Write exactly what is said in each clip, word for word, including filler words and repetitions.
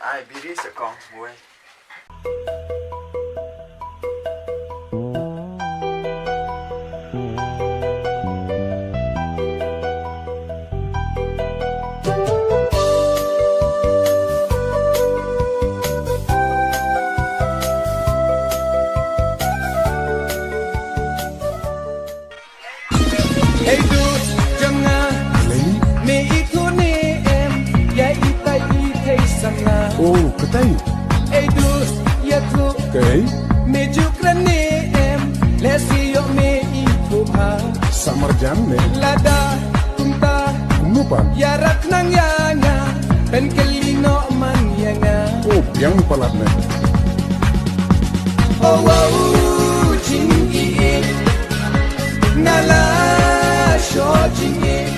Ai biri sa kong, wei. Ei dost jong nga, me ithuh ne em ïa ita i thei sanga? Oh, katai. Ei dost ïathuh, kaei? Me ju kren ne em, lehse ïoh me ithuh bha. Sa marjan ne? Lada kumta, kumno pat? Ïarap khnang ïa nga, pynkylli noh man ïa nga. Oh, biang palat ne. Oh, wow, jingïeit. Nga la shoh jingïeit.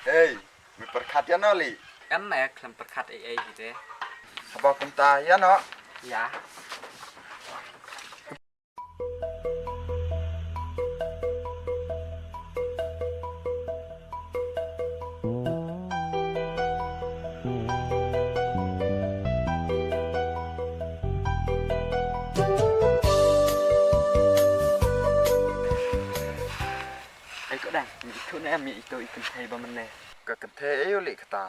Ei, me pyrkhat ïa no lei? Em, me khlem pyrkhat ei ei hi de. Haba kumta ïa no. Ïa. Ei ko dang, me ithuh ne em ïa ito i kynthei ba mynne? Ka kynthei aïu lei kata?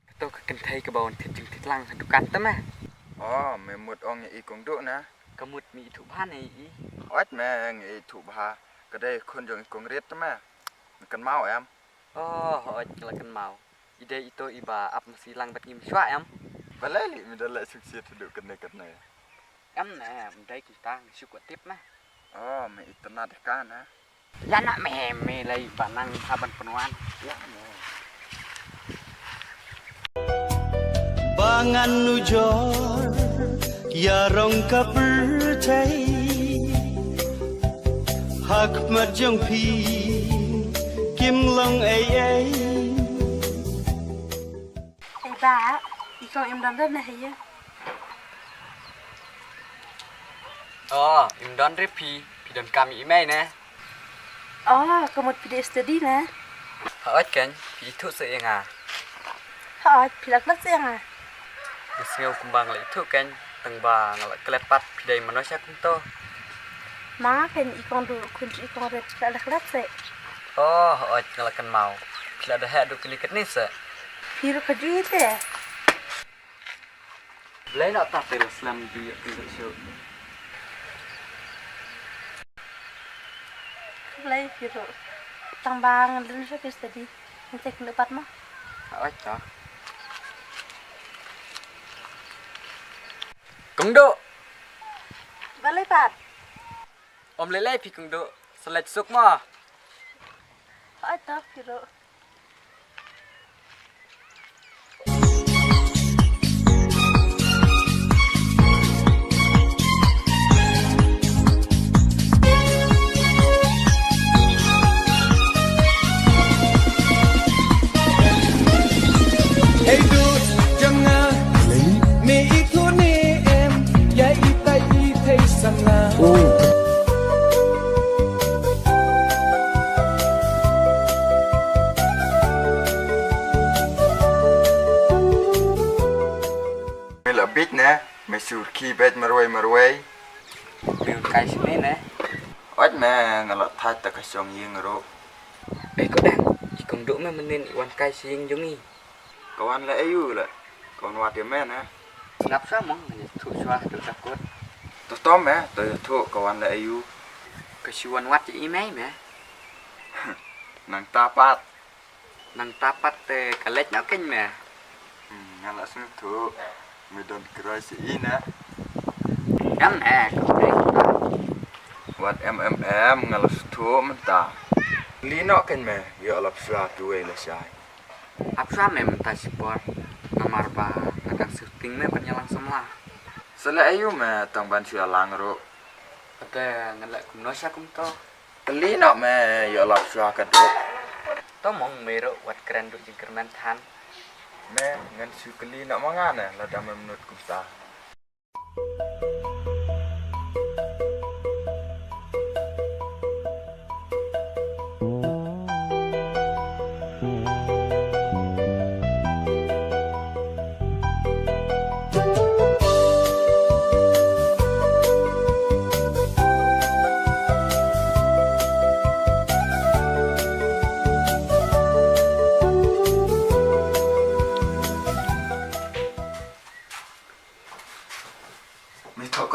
Kato ka kynthei kaba wan thied jingthied lang ha dukan te me. Oh, me mut ong ïa i kong Duh na? Ka mut me ithuh bha ne ïa i? Hooid me, nga ithuh bha. Ka dei khun jong i kong Riat te me. Me kynmaw em? Oh, hooid nga la kynmaw. I dei ito iba ap masi lang bad ngi mynshuwa em? Balei lei me da leh suk siat haduh kane kane? Em ne, ym dei kumta, nga shu kwah tip me. Oh, me itynnad ïa ka na? Ïa na me, me lei ba nang ha ban pynwan. Ïa me. Ba ngan nujor ïa rong ka pyrthei, ha khmat jong phi kim long ei ei. Ei ba, i kong im don don na haïa. Oh, im don re phi, phi don kam ïa i mei ne? Oh, ka mut phi dei study ne? Hooid kein, phi ithuh seh ïa nga? Hooid, phi la klet seh ïa nga? Nga sngew kumba nga la ithuh kein, tang ba nga la klet pat phi dei mano sha kumto. Ma kein i kong Duh khun i kong Riat phi la klet seh. Oh, hooid nga la kynmaw. Phi la da heh duh kine katne seh. Phi ruh ka ju ïa te. Blei noh ta te la slem ju ïa kynduh shuh. Blei phi ruh. Tang ba ngan lynti sha phi study. Ngan te kynduh pat mo. Hooid to. Kong Duh. Balei pat? Ym lei lei phi kong Duh. Sa leit suk mo. Hooid to phi ruh. Ei dost jong nga, me ithuh ne em ïa ita i thei sanga? Oh. Me la bit ne, me shu rkhie beit marwei marwei. Me wan kai shane ne? Hooid me, nga la thait ta ka shong ïing ruh. Ei ko dang, i kong Duh me mynnin i wan kai sha ïing jong i. Ka wan leh aïu leh? Ka wan wad ïa me ne? Ngap shuwa mo, ngan ïathuh shuwa haduh da kut. To to me, to ïathuh ka wan leh aïu. Ka shu wan wad ïa i mei me. Nangta pat. Nangta pat te ka leit noh kein me. Hmm, nga la sngewthuh. Me don crush ïa i ne? Em eh, ka leit. Wat em em em, nga la sngewthuh mynta. Kylli noh kein me, ïoh lap shuwa kiwei lashai. Ap shuwa me mynta shipor, namar ba nga dang shooting me ban ïalang samla. Sa leh aïu me tang ban shu ïalang ruh? Te ngan leh kumno sha kumto. Kylli noh me, ïoh lap shuwa ka Duh. To mong me ruh wat kren duh jingkyrmen than. Me ngan shu kylli noh ma nga ne lada me mut kumta.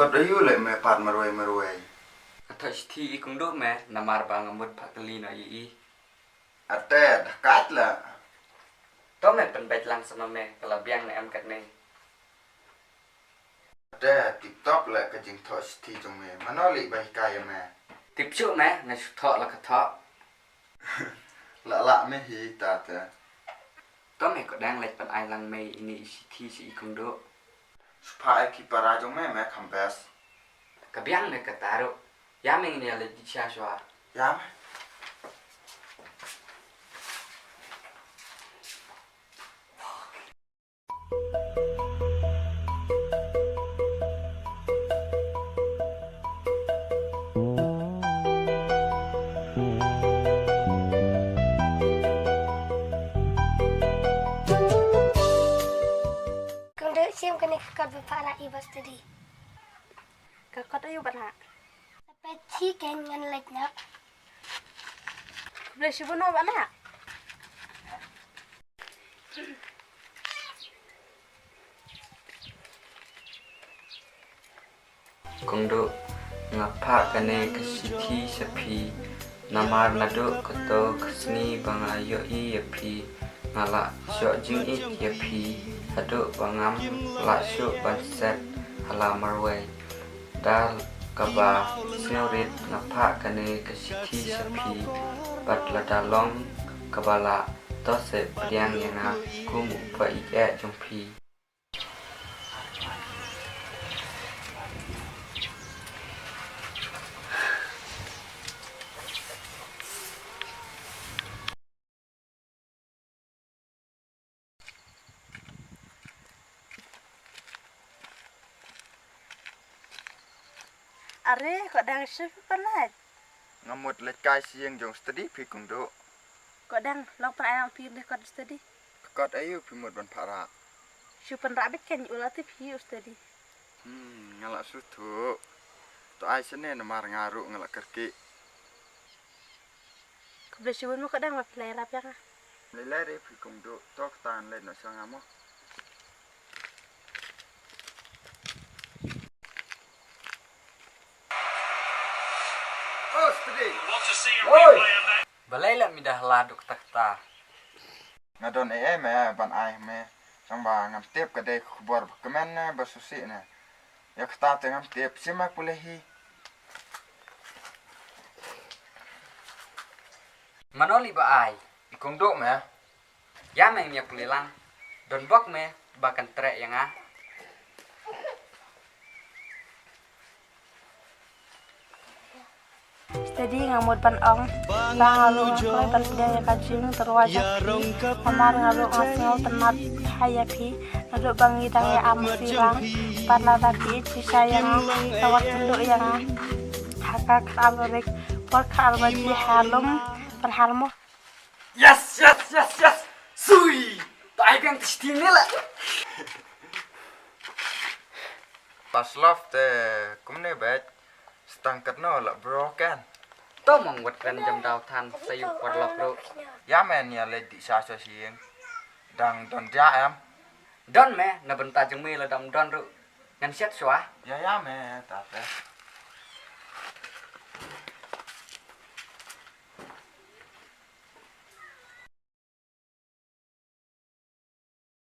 Ïoh ïa u leh me pat marwei marwei. Ka thoh shithi i kong Duh me, namar ba nga mut ba kali noh ïa i. Ate, da kat la. To me pynbeit lang sa ma me, ka la biang ne em katne. Ate, tip top la ka jingthoh shithi jong me. Mano leh ba hikai ïa me? Tip shuh me, nga shu thoh la ka thoh. La lah me hi ta te. To me ko dang leit pan ai lang me ine i shithi sha i kong Duh. Shu phah ïa ki para jong me me kham best. Ka biang me ka taruh. Ïa me ngin ïa leit dih sha shuwa. Ïa me. Kong Duh, shim kane ka kot ba phah rah i Bah Steady. Ka kot aïu Bah Nah? Peit shi kein ngan leit noh. Khublei shibun Bah Nah. Kong Duh, nga phah kane ka shithi sha phi. Namar naduh kato ka sngi ba nga ïohi ïa phi, nga la shoh jingïeit ïa phi, haduh ba ngam lah shuh ban set ha la marwei. Da kaba sngewrit nga phah kane ka shithi sha phi, bad lada long kaba lah, to sa pdiang ïa nga kum u paieit jong phi. Are, ko dang shu phi pynlait? Nga mut leit kai sha ïing jong Steady phi Kong Duh. Ko dang long pynai lang phi ne kot Steady? Ka kot aïu phi mut ban phah rah? Shu pynrah beit kein u la tip hi u Steady. Hmm, nga la shu thuh. To ai shane namar nga ruh nga la kyrkieh. Khublei shibun mo ko dang ba phi la ïarap ïa nga. Lei lei re phi Kong Duh, to kata ngan leit noh sha nga mo. Oh, Steady. Oi! Balei la mih da la duk kata kata? Nga don ei ei me ban ai me. Tang ba ngam tip ka dei ka khubor ba kmen ne ba shisha ne. Ïa kata te ngam tip, shim me pule hi. Mano lei ba ai? I Kong Duh me. Ïa me ngin ïa pule lang. Don bok me ba kan treh ïa nga. Steady, nga mut ban ong ba nga ruh nga kloi ban pdiang ïa ka jingtyrwa jong phi. Namar nga ruh nga sngewtynnat bha ïa phi. Naduh ba ngi dang ïa am shi lang, bad lada phi ïeit shisha ïa nga, sa wat kynduh ïa nga ha ka khatar barik, por khatar baji ha lum pynhar mo. Yes, yes, yes, yes. Sui. To ai biang te shithi ne la. Pas love te kumne beit. Stang katno la bro kan. To mong wat kren jam dau than sa ïu paralok ruh. Ïa men ïa leit dih sha sha sha ïing. Dang don ja em. Don me na bynta jong me la dam don ruh. Ngan siat shuwa. Ïa ïa me ta te.